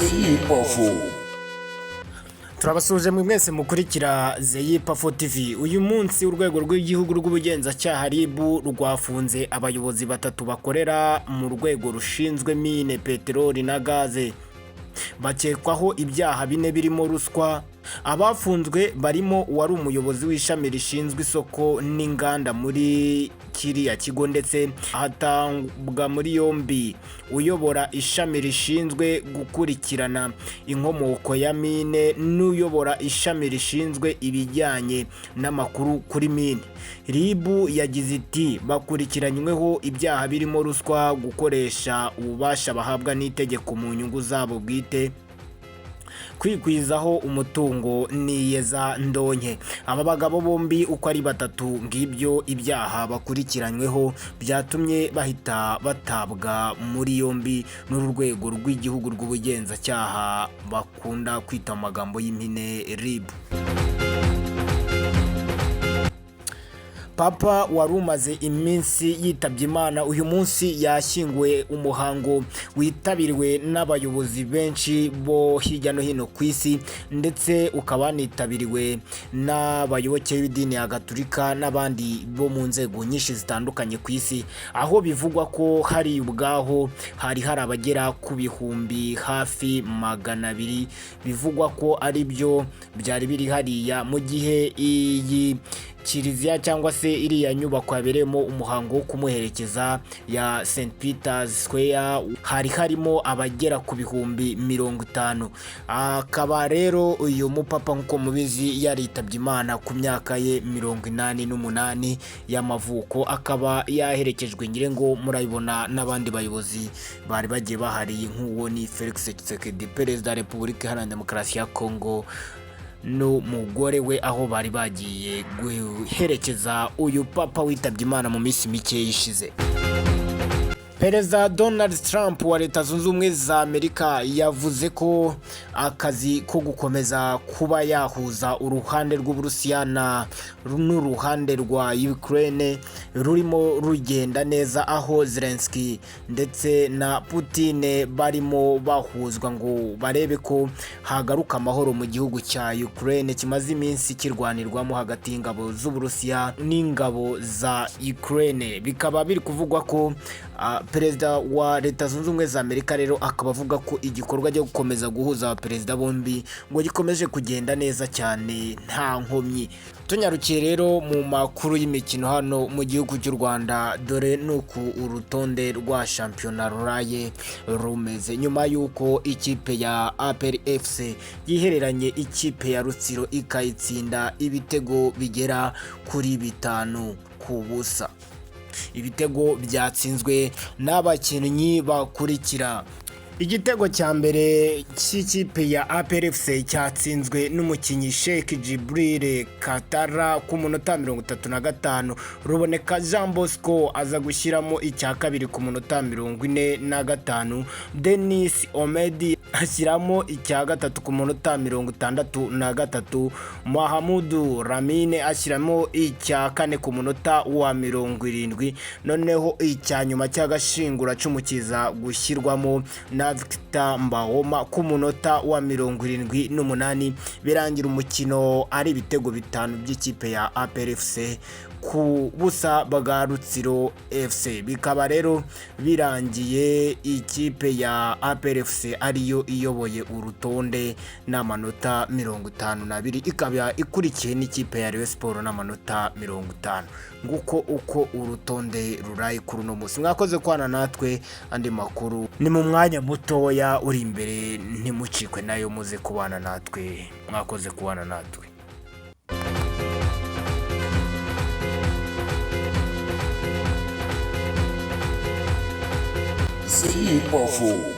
Zeyipafo. Turabasuhuje mwe mwese mukurikira Zeyipafo TV. Uyu munsi urwego rw'igihugu rw'ubugenzacyaha RIB rwafunze abayobozi batatu bakorera mu rwego rushinzwe mine, peteroli na gaze. Bakekwaho ibyaha bine birimo ruswa. Abafunzwe barimo uwari umuyobozi w'ishami rishinzwe isoko n'inganda muri kiriya kigo, ndetse hatangwa muri yombi uyobora ishami rishinzwe gukurikirana inkomoko ya mine n'uyobora ishami rishinzwe ibijyanye n'amakuru kuri mine. RIB yagize iti: "Bakurikiranyweho ibyaha birimo ruswa, gukoresha ububasha bahabwa n'itegeko mu nyungu zabo bwite, kwikwizaho umutungo n'iyeza ndonke." Aba bagabo bombi uko ari batatu, ngibyo ibyaha bakurikiranyweho byatumye bahita batabwa muri yombi n'uru rwego rw'igihugu rw'ubugenzacyaha bakunda kwita mu magambo y'impine RIB. Papa wari umaze iminsi yitabye Imana uyu munsi yashyinguwe, umuhango witabiriwe n'abayobozi benshi bo hirya no hino ku isi, ndetse ukaba wanitabiriwe n'abayoboke b'idini ya Gatulika n'abandi bo mu nzego nyinshi zitandukanye ku isi, aho bivugwa ko hari ubwaho hari hari abagera ku bihumbi hafi 200, bivugwa ko ari byo byari biri hariya, mu gihe iyi kiliziya cyangwa se iriya nyubako yabereyemo umuhango wo kumuherekeza ya St Peter's Square hari harimo abagera ku bihumbi 50. Akaba rero uyu mupapa, nk'uko mubizi, yaritabye Imana ku myaka ye 88 y'amavuko, akaba yaherekejwe, ngire ngo murabibona, n'abandi bayobozi bari bagiye bahari, nk'uwo ni Felix Tshisekedi, perezida wa Repubulika Iharanira Demokarasi ya Kongo, n'umugore we, aho bari bagiye guherekeza uyu papa witabye Imana mu minsi mike ishize. Perezida Donald Trump wa Leta Zunze Ubumwe za Amerika yavuze ko akazi ko gukomeza kuba yahuza uruhande rw'Uburusiya na n'uruhande rwa Ukraine rurimo rugenda neza, aho Zelensky ndetse na Putin barimo bahuzwa ngo barebe ko hagaruka amahoro mu gihugu cya Ukraine kimaze iminsi kirwanirwamo hagati y'ingabo z'Uburusiya n'ingabo za Ukraine. Bikaba biri kuvugwa ko perezida wa Leta Zunze Ubumwe za Amerika rero akaba avuga ko igikorwa cyo gukomeza guhuza abaperezida bombi ngo gikomeje kugenda neza cyane nta nkomyi. Tunyarukiye rero mu makuru y'imikino hano mu gihugu cy'u Rwanda, dore nuku urutonde rwa shampiyona ruraye rumeze nyuma y'uko ikipe ya APR FC yihereranye ikipe ya Rutsiro ikayitsinda ibitego bigera kuri 5-0. Ibitego byatsinzwe n'abakinnyi bakurikira: igitego cya mbere cy'ikipe ya APR FC cyatsinzwe n'umukinnyi Sheikh Jibril Katara ku munota 35, Ruboneka Jean Bosco aza gushyiramo icya kabiri ku munota 45, Denis Omedi ashyiramo icya gatatu ku munota 63, Mahamudu Ramine ashyiramo icya kane ku munota wa 70, noneho icya nyuma cy'agashingura kiza gushyirwamo na Victor Mbahoma ku munota wa 78, birangira umukino ari ibitego 5 by'ikipe ya APR FC ku busa bwa Rutsiro FC. Bikaba rero birangiye ikipe ya APR FC ariyo iyoboye urutonde n'amanota 52, ikaba ikurikiye n'ikipe ya Rayon Sports n'amanota 50. Nguko uko urutonde ruraye kuri uno munsi. Mwakoze kwana natwe, andi makuru ni mu mwanya mutoya uri imbere, ntimucikwe nayo, muze kubana natwe. Mwakoze kubana natwe. Zeyipafo.